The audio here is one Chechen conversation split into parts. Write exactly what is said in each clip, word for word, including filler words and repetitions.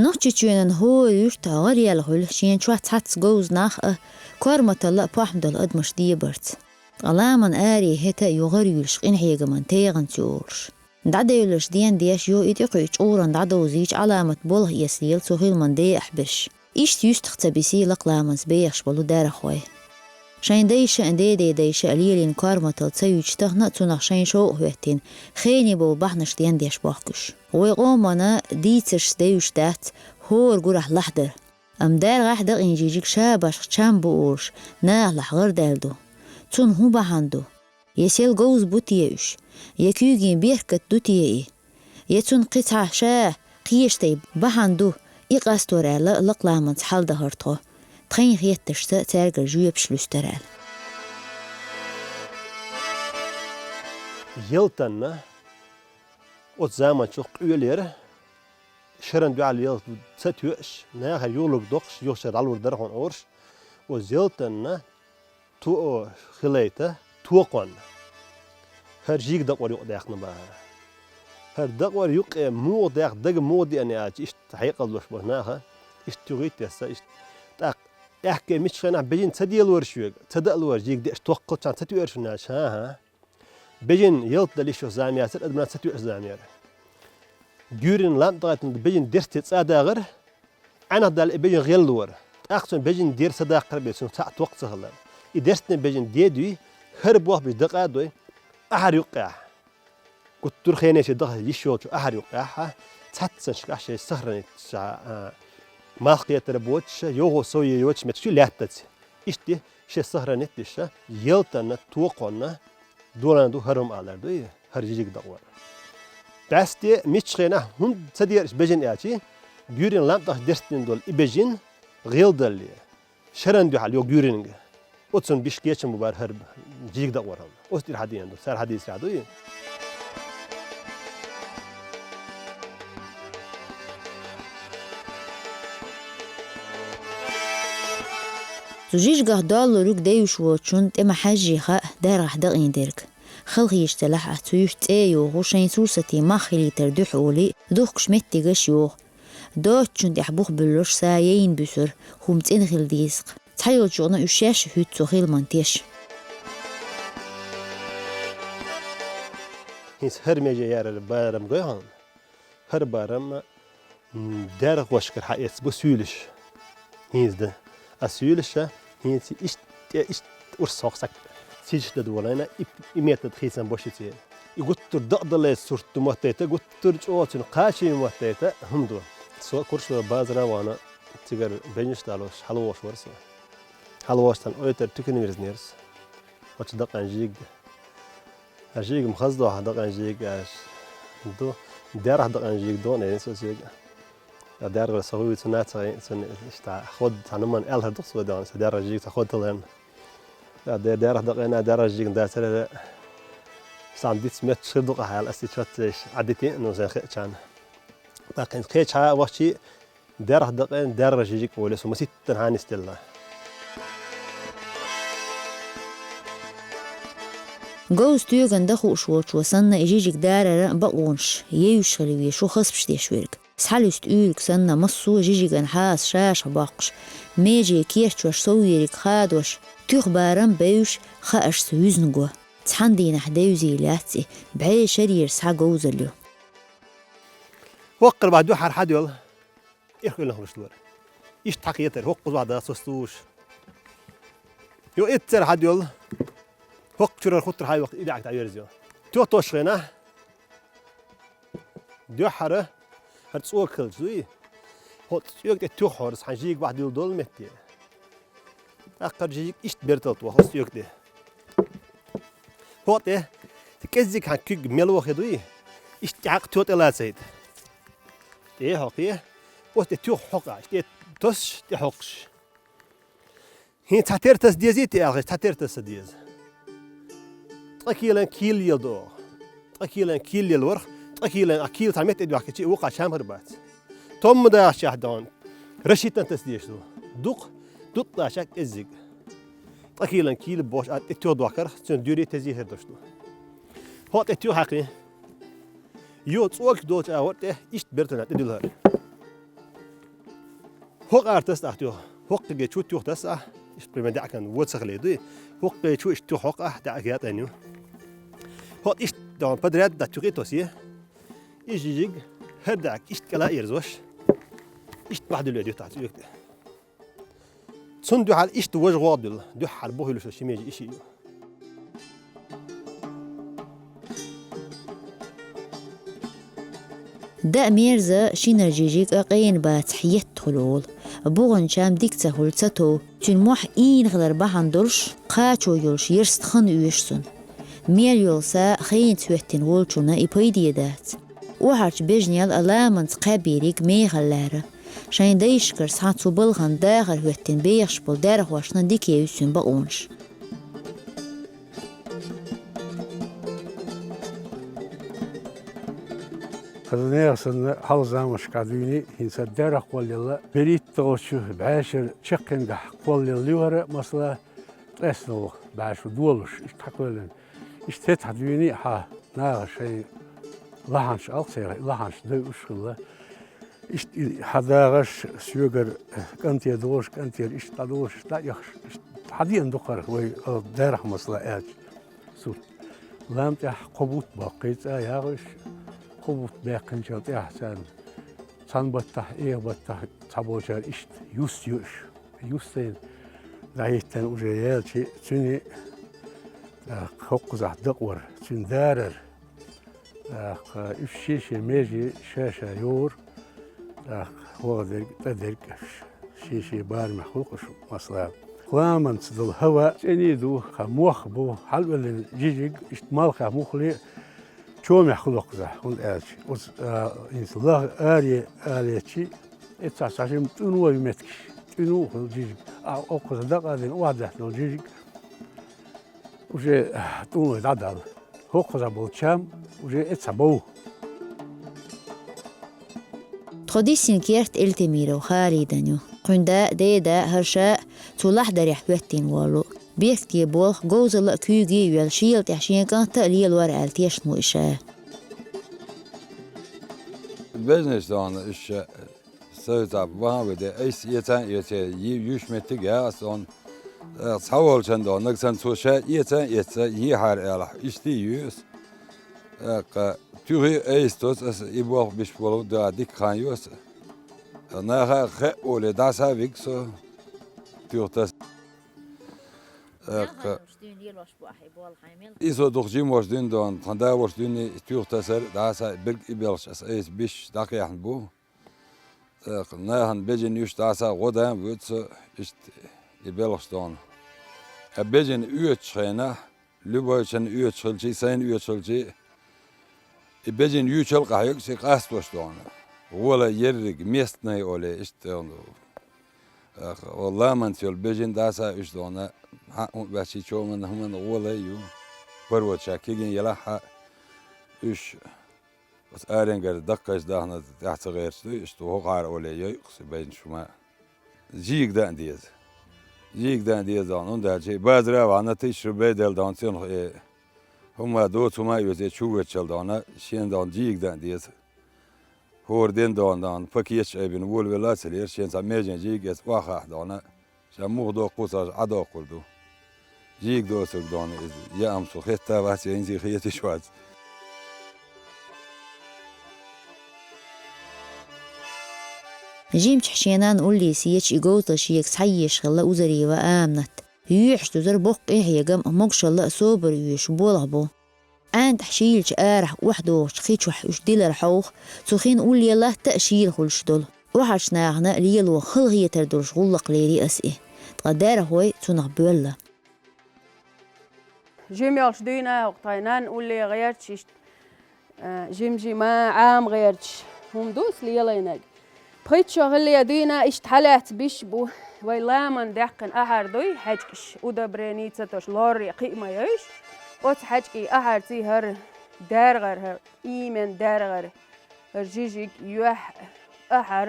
Нохчийчоьнан хӀора юьртахь гӀараяьлла хуьлу шен чохь цхьацца говза нах а, корматалла а похӀма долу адамаш дебарца. Ткъа ламан аре хӀета а ю гӀараюьйлуш къинхьегаман тегӀанца ю олуш. ДӀадевлларш ден деш ю и тӀекхуьучу чкъуран дӀадовзийча Ӏаламат болх эца лела цу хиламан декъахь берш. Иштта юьстах ца бисий лакха ламанца бехаш болу дарахой. Шайн дайша а, деден дайша а лелийна корматалла ца юьйцуш тахана а цунах шайн шовкъ хӀоьттина, хене бовла бахьанаш ден деш бохкуш. Вай къомана дийцаршца девзаш дац хӀора гурахь лахьдар. Амма даргӀахь дакъийна жижиг ша башха чам бу олуш, нахалахь гӀардаьлла ду. Цунна хӀун бахьана ду? Я сел говза бу те уьш? Я куьйгийн беркат ду те и? Я цунна кхин цхьа ша кхечу тайпа бахьана ду, и къастор аьлла, лакха ламанца хьаладахара тхо. Тхайн хеттаршца цаьргара жоьпаш луьстар аьлла. Ялтанна оцу заманчух къоьллера, шаран дуьхьал ялта ца тоьуш, нахана юхалург доккхуш, юха шарахь дӀалур дара хьуна олуш, оцу ялтанна то-, хилайта, токхонна. ХӀара жига дакъор юкъа даьккхина бахара. ХӀара дакъор юккъе муха даьккха, дага муха деана аьлча, иштта хьекъал долуш болу наха, иштта туьгӀий тесса, иштта. ТӀаккха аьхке миччу хенахь бежина ца делора шуьга, ца даалора жига деаш токкхалчхьана ца тоьура шуна аьлча, хӀан-хӀа. Бежина ялта дала йиш йолу зама яцара, адамна ца тоьуш зама яра. Гуьйренан лам тӀе гӀайтина бежина дерте цӀа дагӀара, Ӏаьнах даьлла и бежина гӀелла вара. ТӀаккха цунна бежина дер са даккхар бен цунах цхьаъ токх ца хилла. И дерстина бежина де дуй, хӀара бохбуьйса дакъа а дой, ахьар юккъехь. Гуттар а хене шен даха йиш йолчу ахьар юккъехь, цхьаццанашкахь шайн сохранить ша, а, малх кхетар боцуша, йовхо совъе йоцуш меттиг чу лаьттаца. Иштта шен сохранить деш, ялтанна, токхонна, долана ду хӀара хӀума алар дуй, хӀара жижиг дакъор. Баьсте миччу хенахь хӀунда ца дераш бежина аьлчи, гуьйренан лам тӀехь дерстина долу и бежин гӀелдалле, шаран дуьхьал йо гуьйренга. Оцунна биш кечам бу бара хӀара жижиг дакъор хьуна. Оцу тӀера хьадеана ду, цара хьадийцарехь дуй. Цу жижигах доллург девзаш воцучунна тӀе ма-хьаьжжий хаьа даргӀахь дакъийна дерг. Халхийчу делахь а цу юьртан цӀе а йоху, шайн сурсатийн мах хилийтар дуьхьа олий, духкуш меттигаш йоху. Доцучунна тӀехь бух буьллуш са яйна буьсура, хӀума цӀена хила деза-кх. Цхьайолчу юкъана уьш шаьш а хӀуьтту цу хиламан теш. ХӀинца хӀара меже ярара барам гой хьуна? ХӀара барам, м, даьргӀашкара хьаэцна бу суьйлаш. ХӀинца дан. А суьйлаша хӀинца иштта, иштта урс хьокху саг. Сижаш дан долийна, и, и метод хийцам бо шуьца. И гуттар дакъадаллалц сурт ду моттайта, гуттар чӀогӀа цуьнан кхачий моттайта хӀума ду. Со Курчалой базара а вахана, цигара бежнаш далош, хьалавогӀуш вара со. ХьалавогӀуш цхьана ойтар туькана вирзинера со. Оцу дакъан жига. Хьан жига ма хаза ду, хьан дакъан жига аьлла ду. ДаьргӀа дакъан жига ду, нерин со жига. Я даьргӀара со вуьйцу нацахь, цунна иштта ход цхьа нуман аьлла хӀара дукха со дан, со даьргӀа жига цхьа ход таларна. Я де даьргӀа дакъена, даьргӀа жига дацара, сам диц метташ хир ду-кх хьаьл, ас и чот цеш Ӏадити, ну, сайн хеачана. ТӀаккха хӀинца кхечахьа вахчи, даьргӀа дакъена, даьргӀа жижиг оле, со маситтан хьанис делла. Говза тоьган дан хууш волчо санна и жижиг дарара бакъонаш, евзаш хила веза шу хазпаш деш верг. Схьалуьста уьйриг санна, массо а жижиган хьаса шаша боккхуш, меже керчош, совъериг хадош, туьха барам бевзаш, хаашца вуьзна го. Цхьана дийнахь девзий лаьцци, бӀе шарера схьа говзалла ю. ХӀокхара бахь дуьххьара хьадоьлла, эхь уьллина хуьлуш лора. Иштта хьакхетара, хӀокхуза бахь дац со стуш. Йо, эццара хьадоьлла, хӀокху чурара хуттар хьайваккха, и даьӀахк дӀаверза йо. Тоьхтош хенахь, дуьххьара, хӀара цӀога хилча дуй? ХӀокху цӀога тӀе туьха хьорза, хьан жига бахь дуьлла долу метте. ТӀаккха хӀара жижиг иштта бертал тоху оцу цӀога тӀе. ХӀокху тӀе кӀеззиг хьан куьг мело хи дуй? Иштта тӀаьхьакха тоьхтӀе лацайта. ТӀе хьокхе, оцу тӀе туьха хьокха, иштта тӀе тосуш, тӀе хьокхуш. ХӀинца цхьа тера таса дезий те аьлла, цхьа тера таса деза. Ткъа килан кийла лела ду оха. Ткъа килан кийла лела варх, ткъа килан а кийла цхьа метта тӀе доьхкичи, вукхахь чам хир бац. Томма дахчахь дон, рашитан таса дезаш ду. Дукха, дутта лача кӀеззиг. Ткъа килан кийла бохуш а тӀе тоьхтӀе дохкарх, цуьнан дуьре тезий хир долуш ду. ХӀокху тӀе тоьхтӀе хьакхин. Юха цӀога долчу агӀор тӀе иштта бертана тӀе дуьлхьара. ХӀокху ара таса ахь туьха. ХӀокхуьнга чу туьха таса ахь. Иштта примерно даьӀахкана вон ца хилийта дуй. ХӀокхуьнга чу иштта туьха хӀокху ахь даьӀахка ятӀен ю. ХӀокху иштта дӀа подряд дӀа туьха и тосий. И жижиг хӀара даьӀахка иштта кӀела а ирзош. Иштта бахьа дуьллуш ду тӀаккха цӀоьга тӀе. Цунна дуьхьал иштта важа гӀогӀ дуьллу. Дуьххьара бухуьйлуш ши меже и шиъ ю. Даа мерза шинара жижиг а къена бацахь етта хуьлу олу. БухӀанчам дика ца хуьлу ца тов. Цуьнан мохь ийна хилар бахьана долуш, кхачо йолуш ерста хан оьшу цунна. Мел йолу са хенаца хӀоьттина волчунна и пайде дац. Охьарчу бежанел а ламанца кхаьбийриг мехала лаьара. Шайн дайшкара схьа цу балхана дахар хӀоьттина бехаш болу даьрахошна дика евза цуьнан бакъонаш. Хаза нехан санна, хьалха заманашкахь дуьйна, хӀинца даьрах кхоллаелла, берхӀитталгӀачу бӀешеран чаккхенгахь кхоллаелла ю хӀара, масала, ткъеснолгӀа бӀе шу долуш, иштта хьакхоьллина. Иштта хӀетахь дуьйна а хьан наха шайн лахьанаш алкхера, лахьанаш дойуш хилла. Иштта и хьан дагӀаш соьгара кӀанте долуш, кӀантера иштта дӀадолуш, иштта дӀаэхаш, иштта хьан деана дукхара вай, а, даьрах масала аьлча. Сурт. Лам тӀехь кхо бутт боккхий, цӀа яхуьш, кхо бутт баьккхинчул тӀаьхьа царна цхьана баттахь, эха баттахь цхьаболчара иштта юс ю уьш. Юс тайна дӀахӀиттина уже яьлча, цуьнан, тӀаккха хӀокхузахь дакъа вара, цуьнан дарар. ТӀаккха уьш шен-шен меже ша-ша йора. ТӀаккха хӀоха дерг, тӀе дерг шен-шен барамехь хуьлу-кх уьш, масала. Ламанца долу хӀаваъ цӀена ду, кхин мох бу, хьалавеллина жижиг, иштта малхехь муххале а чомехь хуьлу-кх иза, хӀунда аьлча оцу, а, хӀинца лаха аре алечи, эццахь цхьа жима тӀуьно ю меттигаш, тӀуьно а хуьлу жижиг. А, хӀокхуза дакъа а дина, охьадеттина долу жижиг уже тӀуьно дӀадала. ХӀокхуза болу чам уже эццахь бов. Тхо диссина керт Эльтемиров Халидан ю. Кхуьнан да, деда, хӀара ша цу лахьдарехь хӀоьттина волу. Бехке болх, говзалла а куьйге а йоьлла, шела тӀехь шен кӀанта а лелор аьлла тешна ву и ша. Бежнаш дона уьш ша, соьца бахьан а веде, айса эца а эце, йи-, юьш меттиг яц дона. Э, цхьаволчун дона, нагахь санна цо ша эца а эца, йихьара аьлла, иштта а юьйса. ТӀаккха туьхий айса тоьца аса и болх беш болу да дика хан йоьса. Наха а хаа олий дӀаса а вига со туьха таса. ТӀаккха и со дукха жимош дуьйна дона, тхан да волуш дуьйна и туьха тасар дӀаса а берг и белхаш аса айса беш дӀакхехьна бу. ТӀаккха нахана бежан юьш дӀаса а гӀо дан а воьду со, иштта и белхаш дона. Ткъа бежан оьцучу хенахь, любойчун оьцуш хилчий, сайна оьцуш хилчий, и бежан юьйчул а къахьоьгу и къастош дона. ГӀоле ерриг местный оле, иштта дона. Ах, о, ламанца йолу бежан дӀаса а уьш дона, хьан а хӀун а баьччий, чоман хӀуманна гӀоле а ю. ПаргӀат ша кегий елахь а уьш. Оцу аренгара даккхайчу дахна тӀаьхьа ца гӀерташ дуй, иштта хӀокхара оле йойкъуси байна шума. Жийга дан а деза. Жийга дан а деза дона, хӀунда аьлча базара а вахана, тысяча рублей делла дона цунах, э, хӀума доцу хӀума а оьцу, э, чу воьдучал дона, шена дона жийга дан а деза. ХӀора ден дона, дона, пакеташ айбина волавелла а ца лера, шена цхьа межен жийга эца охьахахь дона. Ша муха доккху ца Ӏа доккхур ду. Жийга доцург дона иза. Яам цу хетта вац, я хӀинца хеташ вац. Жимчохь шен нанна уллийса ечу и говзалла шега схьаеш хилла Узариева Аминат. Юьхьаш дузар боккха къинхьегам а, могушалла а собар оьшуш болх бу. ӀаьнтӀахь шийлачу арахь охьадогӀучу хи чохь уьш дилар хьовха, цу хин улле латта а шийла хуьлуш долу. Охьарчу нахана лело халахетар долуш гӀуллакх лери аса и. Ткъа даьрахой цунах боьлла. Жима йолуш дуьйна а хӀокху тхайн нанна улле гӀерташ иштта, а, жим-жима, Ӏама гӀерташ хӀума ду аса лелайнарг. Пхийтта шо хилле дуьйна иштта хьалаьцна биш бу. Вай ламан даьккхина ахьар дуй, хьаьжкӀаш, удобрени ца тош, лорри кхиъ ма йойш. Оцу хьаьжкӀий ахьарций хӀара даьргӀара, хӀара ийман даьргӀара, хӀара жижиг, юьхь, ахьар,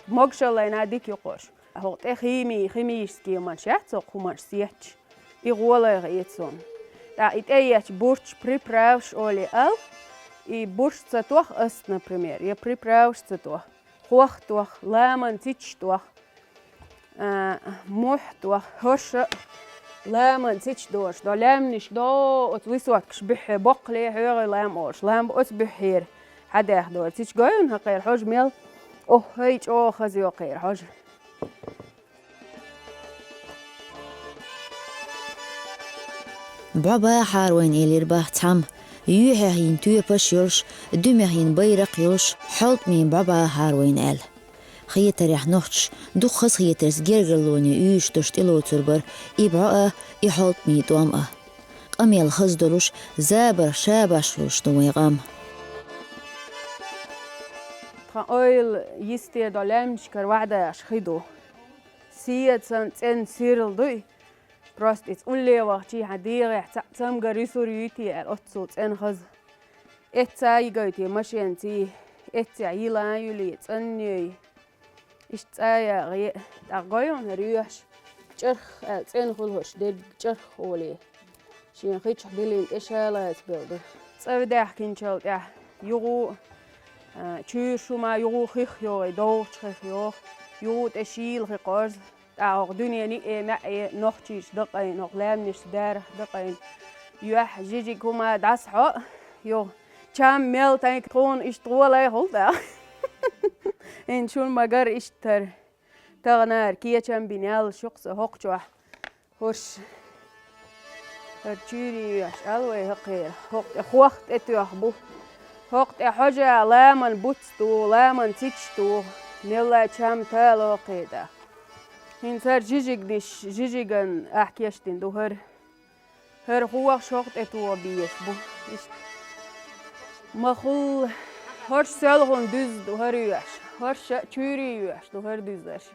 могушаллайна дика ю кхуш. ХӀокху тӀе хими-, химический хӀуманаш яц хӀокху хӀуманаш сетташ. И гӀолайгӀа эцо. ТӀаккха и тӀе ечу бурташ, приправаш олий ал, и бурташ ца тох ас, например, я приправаш ца тох. Хох тох, ламан цицаш тох. А, мухь тох, хӀорш а ламан цич дорш, до лаьмнаш до, оцу высоткаш буьххье боккхале хьоьгӀий лам олуш, лам оцу буьххьера хьадаьхна дора. Цич гойна хӀокхера хьожа мел, охьай чӀогӀа хаза йокхера хьожа. БӀо бахьара вайна элира бах цхьамма, юьхьехь йина тоьпаш йолуш, дуьмехь йина байракх йолуш, хьолтӀамийн бӀо бахьара вайна аьлла. Хетарехь нохчаш дукха хазахетарца гергарлоне уьйш долуш тӀелоцур бара и бӀо а, и хьолтӀамийн тӀом а. Къамел хаза долуш, забарх шабаш хуьлуш ду вайн къам. Тхан ойла йисте до лаьмнашкара ваьхьадахаш хи ду. Седа санна цӀена сирла дуй. Просто иза улле вахчий хьан дегӀехь цхьаъ цамгар юсур юй те аьлла, оццул цӀена хаза. Эцца а йигайтий машенций, эццехь йила а юьлий, цӀанйой. Иштта цӀа а яхье, тӀаккха гой хӀара юьхьаш, чӀарх аьлла цӀена хуьлу хӀорш дерриг чӀарх олий. Шен хи чохь диллина тӀе ша лаца белла ду. ЦӀа даьхкинчул тӀаьхьа юха, а, чуьйра шу ма юха хих йогӀий, довгӀучу хих йогӀу, юха тӀе шийла хи кхорза. ТӀаккха хӀокху дуьненан ниъе, маьӀӀе нохчийчу дакъайна, хӀокху лаьмнашца дарах дакъайна, юьхь жижиг хӀума дӀасахьо а, юха чам мел тайнга тхуна иштта гӀолайхула тӀаккха. ХӀинца шуна ма-гарра иштта хӀара. Таханара кечам бина яьлла шух сан хӀокху чохь. ХӀорш, хӀара чуьйрий юьхьаш ала вай хӀокхера, хӀокху тӀе хох тӀетоьхна бу. ХӀокху тӀе хьожа ламан буц ду, ламан цич ду, мелла чам тало кхетӀа. ХӀинца хӀара жижиг диш, жижиган ахь кечдина ду хӀара. ХӀара хӀух шух тӀе тоха безаш бу. Иштта. Ма-хуьллу, хӀорш соьлхун дуьзза ду хӀара юьхьаш, хӀорш а чуьйрий юьхьаш ду хӀара дуьззарш.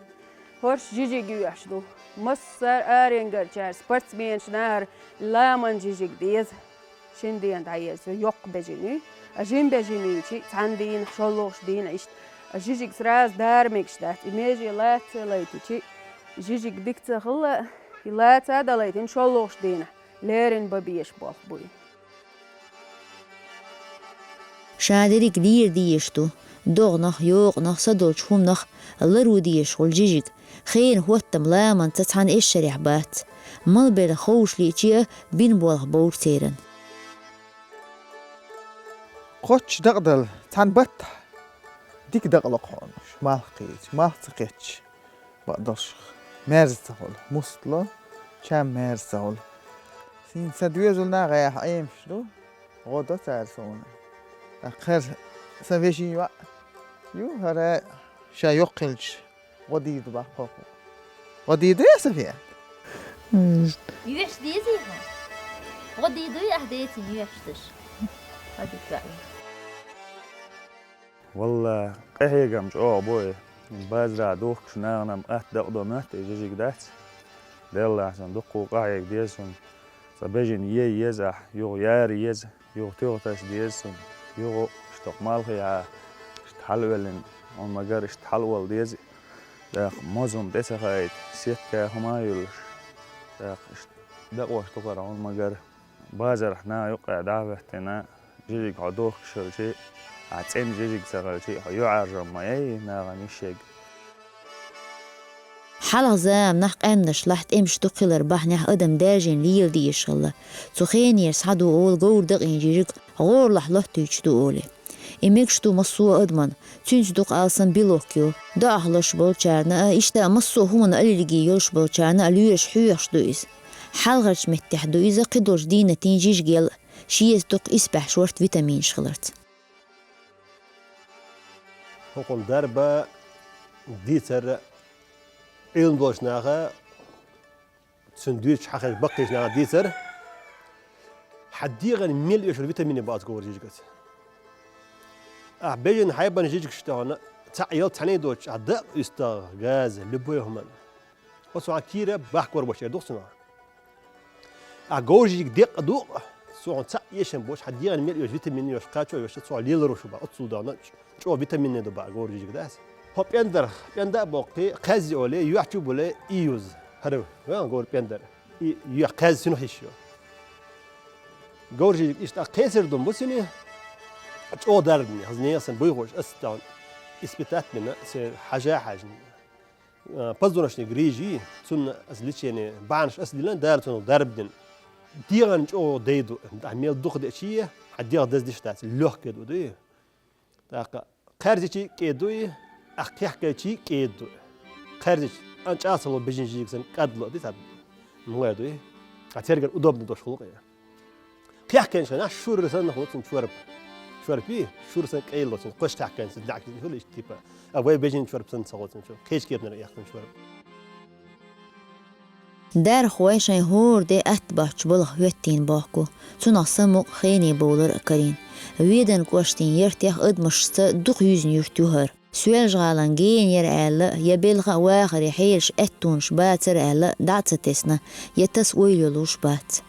ХӀорш жижиг юьхьаш ду. Массара а аренгарчара спортсменаш нахара ламан жижиг деза. Шина дена дӀаеза, йоккха бежана юй. А жима бежана йичи, цхьана дийнахь, шолгӀачу дийнахь иштта. А жижиг сразу дара мегаш дац. И меже лаца а лайтичи, жижиг дика ца хилла, и лаца а далайтина шолгӀачу дийнахь. Леррина бан безаш болх бу и. Ша дерриг лера дезаш ду, догӀанах, йокъанах, са долчу хӀуманах ларо дезаш хуьлу жижиг, хенан хӀоттам ламанца цхьана эшшарехь бац. Малбелла ховшалличи а бина болх бовлу церан. Кхоччуш дакъадала цхьана баттахь дика дакъа ло кхунаш, малх кхеча, малх ца кхечча. Бакъдолуш, маьрза ца хуьлу. Мустало, чам маьрза ца хуьлу. Сийна сан доьзална гӀехьа Ӏемаш ду, гӀо до цара суна. ТӀаккха хӀара сан вешин йоӀ ю, хӀара ша йоккха хилча, гӀо дийр ду баккхалхо. ГӀо дийр ду я, София? Юьхьаш дезий хьан? ГӀо дийр дуй ахь деций юьхьаш даш? Хьадика ваьӀна. Валла, къахьегам чӀогӀа бу и. Базара духкуш нахана-м атта дакъа до моьтту и жижиг дац. Деллахь сан дуккха къахьега деза шуна. Цкъа бежана е еза ахь, юха яра еза, юха туьха таса деза шуна. Юха иштта малхехьа, иштта хьалавеллина, хьуна ма-гарра иштта хьалавала деза. ТӀаккха моза хӀума тӀе ца хаийта, сетка хӀума а юьллуш. ТӀаккха иштта дакъош ду хӀара хьуна ма-гарра. Базарахь наха юккъехь дӀа а хӀоьттина, жижиг хьо духкуш хилчи, ахь цӀена жижиг ца хилчи, хьо юьхьӀаьржо ма яй нахана йиш ерг. Хьалха заманахь къаьмнашлахь тӀемаш дукха хилар бахьанехь адам даьржина лела дезаш хилла. Цу хенера схьаду олу говра дакъийна жижиг гӀоралахь лоттуьйтуш ду олий. И мегаш ду массо а адаман, цуьнца дукха алсам белок ю. ДоӀах лозуш болчарна а, иштта массо а хӀуманан аллерги йолуш болчарна а лоьраш хьоьхуш ду иза. Хьалхарчу меттехь ду иза кхидолчу дийнатийн жижигел, шеца дукха исбаьхьа шорта витаминаш хиларца. ХӀокхунна дарба дийцар Ӏилма долчу наха, цуьнан дуьйцуш хьахийча баккхийчу наха дийцар, хьан дегӀан мел оьшура витаминаш бу оцу говра жижигаца. Ахь бежана хьайбан жижигаш тӀехула цхьаъ ял цхьаьний доцуш, ахь дакъа уьстагӀа, газа, любой хӀуманна. Оцу хьан кийра бахкор баш эр ду-кх цунах. Ахь говра жижиг декъа ду-кх, цо хьуна цхьаъ эшам боцуш, хьан дегӀан мел оьшу витамин йош, кхачо йош, цо леларо шу бан, оццул даьхна чӀогӀа витаминный ду бан говра жижиг дац. ХӀо пӀендарх, пӀенда а боккхий, кхаьззи олий, юьхь чу а булий, и юза. ХӀара ван говра пӀендар. И юьхь кхаьззи цуьнах йиш ю. Говра жижиг иштта кхесар дун бу цуьнан, чӀогӀа дарбане, хаза нехан санна буйхуш, ас тахана испытать бина, се хьажа а хьаьжна. Позвоночник грыжа, цунна ас лечение, бахьанаш ас дилла, Дала цунах дарба дина. ДегӀан чӀогӀа дайду, а мел дукха деачи, хьа дегӀ даздеш дац, лёгкое ду, дуй. ТӀаккха кхаьрзичи кӀе дуй, а кхехкачи кӀе дуй. Кхаьрзич, а чӀалцало бежин жига сан кӀад ло, ди цад мугӀе дуй. А цергар удобно дош хулу къе. Кхехканча хана шура санна хулу цун чорп. Чорпи, шура сан кӀел ло цун, кхош кхехканча дакъ хулу иш типа. А вай бежин чорп сан ца хулу цун чорп. Кхеча кепнара яхтун чорп. Дархой шайн хӀора де атта бахча балха хӀоьттийна бохку. Цунах самукъ хене бовлар а карийна. Ведан кӀоштийн яртех адамашца дукха юьзна юрт ю хӀара. Соьлжа-ГӀалан гена яр аьлла, я белха а вахаре хьелаш аьттонаш бацар аьлла, дӀа а ца тесна, я таса ойла йолуш бац.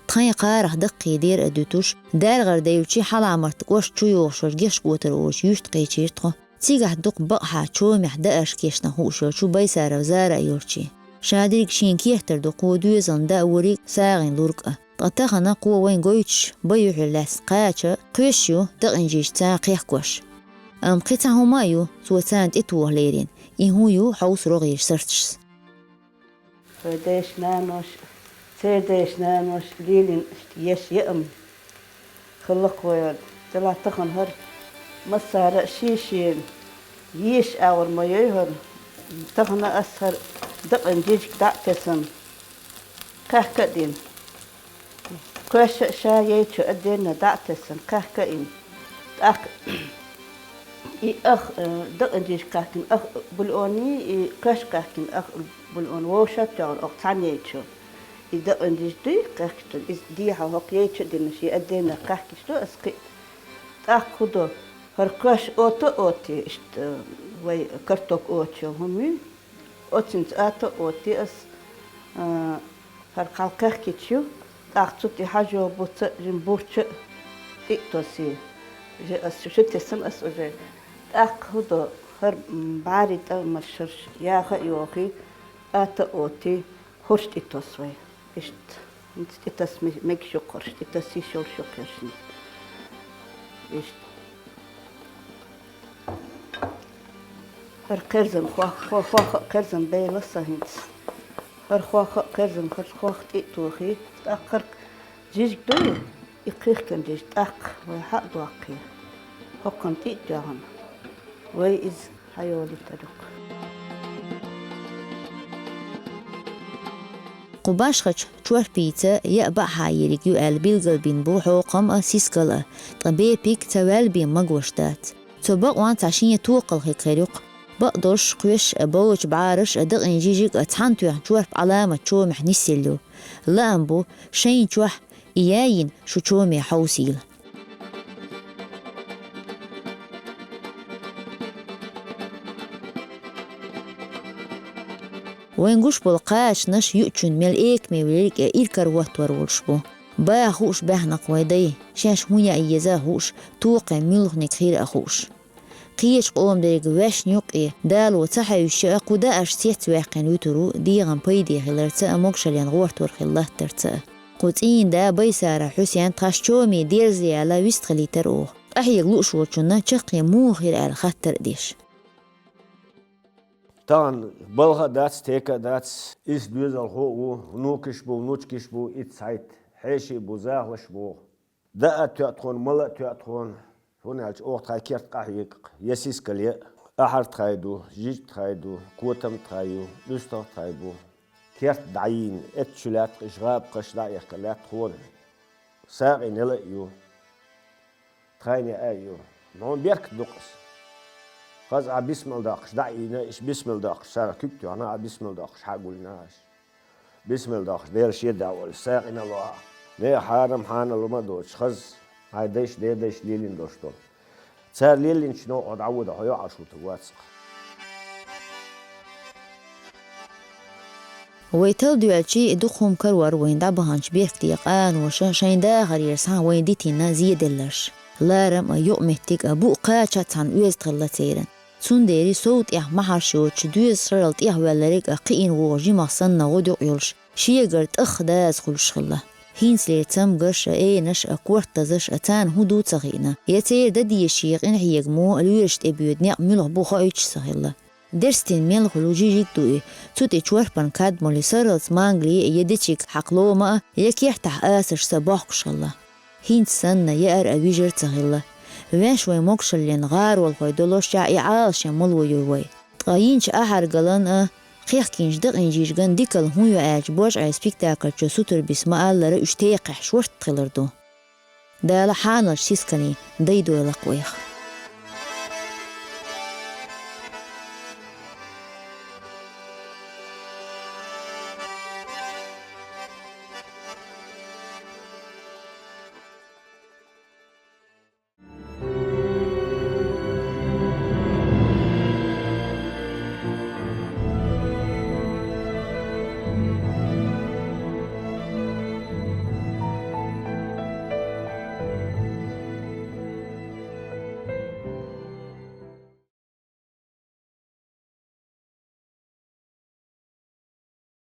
Тхайн кхарах даккхий дера а дуьтуш, ДаргӀара девлчи Хьаламарт кӀошт чу йогӀуш йолчу Гешкотар олучу юьрта кхечийра тхо. Цигахь дукха бакъахьа чомехь даарш кешна хууш йолчу Байсаров Зара а йолчий. Ша дерриг шена кертара ду кхо доьзална даа вориг, сагӀина лург а. Ткъа тахана кхо вайн гойтуш, бай юьхье лаьцна кхача, кхоьш ю дакъинчуьнца кхехкош. Амма кхин цхьа хӀума а ю, цо царна тӀетоха лерина, и хӀун ю хьовса рогӀера сарташца. Вай дайша-наноша, церан дайша-наноша лелийна еш яа ма хилла-кх вай хӀара. Делахь тахана хӀара массара а шен-шена еша агӀор ма йой хӀара. Тахана ас хӀара дакъина жижиг дӀа а тесна, кхаьхка а дина. Кхоьш а ша яйчу а денна дӀа а тесна, кхаьхка а йина. ТӀаккха и ах, э, дакъина жижиг кхаьхкина ах бульоний, и кхоьш кхаьхкина ах бульон вовшах а тоьхна, оха цхьаьна яйчу. И дакъина жижиг дуй кхаьхкича, иза дехьа хӀокху яйчу а дина, шен а денна кхаьхкича ду ас кхин а. ТӀаккха хӀун до, хӀара кхоьш ота а оти, иштта, вай картоп оцучу хӀума юй. Оцинца ата а оти ас, а, хӀара кхалкхехкича ю, тӀаккха цу тӀе хьажо буца а, жин бурча а тӀе а тоси. Же ас шу тесна ас уже. ТӀаккха хӀун до, хӀара, м, бӀаьрий тӀамаш хӀорш яха а йохий, ата а оти, хӀорш тӀе тосу вай. Иштта. ХӀинца тӀе таса ме-, мегаш ю хӀорш, тӀе таса йиш йолуш ю хӀорш хӀинца. Иштта. ХӀара кхерзан хох-, хо-, хох а кхерзан бела сан хӀинца. ХӀара хох а кхерзан, хӀара хох тӀе а тохий. ТӀаккха хӀара жижиг дуй, и кхихкан жижиг тӀаккха вай хьа а доккхий. ХӀокхунна тӀе а тоьхна, вай иза хьайолуьйтур ю-кх. Кху башхачу чорпийца яа баьхьа ерг ю аьлла билгалбина бу хьокхам а, сискал а, ткъа бепиг ца ваьлла бен магош дац. Цу бакъонца цхьа шен токхалхиг хир ю-кх. Бакъдолуш кхоьш а, бовлучу бӀараш а, дакъин жижиг а цхьаьна тоьхна чорпа Ӏаламат чомехь нисъелла ю. Лаам бу, шайна чохь и яйина шу чоме хьовсийла. Вайн гуш болу кхачанаш юучун мел экаме велларг а иркар хӀоттор волуш бу. Баха хууш баьхна-кх вай дай, шаьш хӀун яа еза а хууш, токхе муьлханиг хир а хууш. Кхечу къоман дерг ваьшна юккъе дало ца хьаьвсича а, кху даарш цецваьккхина вуьтур ву дегӀан пайде хиларца а, могушаллин гӀортор хила латтарца а. Кху цӀийнан да Байсара Хьусен тхаш чоме дерза яьлла вистхилийтар оха. Къахьега лууш волчунна чаккхе муха хир аьлла хаттар а деш. Тахана балха а дац, тека а дац, исс доьзалхо а ву, внукаш бу, внучкаш бу, итт цхьайтта хьеший бу, захалаш бу. Даа а тоьа тхуна, мала а тоьа тхуна, хӀунда аьлча оха тхайн керта къахьоьгу-кх, я сискал яа, ахьар тхайн ду, жижиг тхайн ду, котам тхайн ю, уьстагӀ тхайн бу. Керта дӀайийна, эццачу лаьтта иша гӀабакхаш дӀа а яхкар лаьтта тхуна. СагӀина яла а ю. Тхайна яа а ю. Хьуна беркат ду-кх ас. Хаза Ӏа бисмал доккхуш дӀа а ийна, иша бисмал доккхуш, царах куьг тоьхна, Ӏа бисмал доккхуш хьа а гулйина аш. Бисмал доккхуш, Дела шен дӀа а волуш, сагӀина ло ахьа. Нехан хьарам хьанал ма доцуш, хаза хьайн дайша, дедайша лелийна долуш долу. Цара леллинчу новкъа дӀавода хьо йоӀ Ӏаш ву таг вацахь. Вай талла доьлчий дукха хӀума карор вайна дӀабаханчу беркате къаноша шайн дахарера схьа вайна дитина зеделларш. Ларам а, юкъаметтиг а, буъ кхача а цхьаьна оьзда хилла церан. Цундела сов тӀех махьарш йоцучу доьза шарал тӀехваьллариг а кхиъна вогӀу жимах санна гӀодаюкъ йолуш, шегара тӀах даза хуьлуш хилла. ХӀинцалера цамгарш а, энаш а, кортазаш а царна хӀун ду ца хиъна, я церан дан дезаш шен къинхьегамо лоьраш тӀе боьду некъ муьлха бу хоуьйтуш ца хилла. Дерстин мел хуьлу жижиг ду и, цу тӀе чорпан кад молий сарралц мангал е а, е дечиг хьакха лома а, е кехтахь асарш са бохкуш хилла. ХӀинца санна яар а вижар ца хилла. Ваьш вай могушаллин гӀаролхой долошчохь и Ӏалашъян мало ю вай. Ткъа йинчу ахьаргалан а, кхехкинчу дакъин жижиган дикалла хӀун ю аьлча, божӀе спектакль чу сутара биса ма-аллара, уьш текхехь шорта хилар ду. Дала хьаналчу сисканий дайдойла-кх вайх.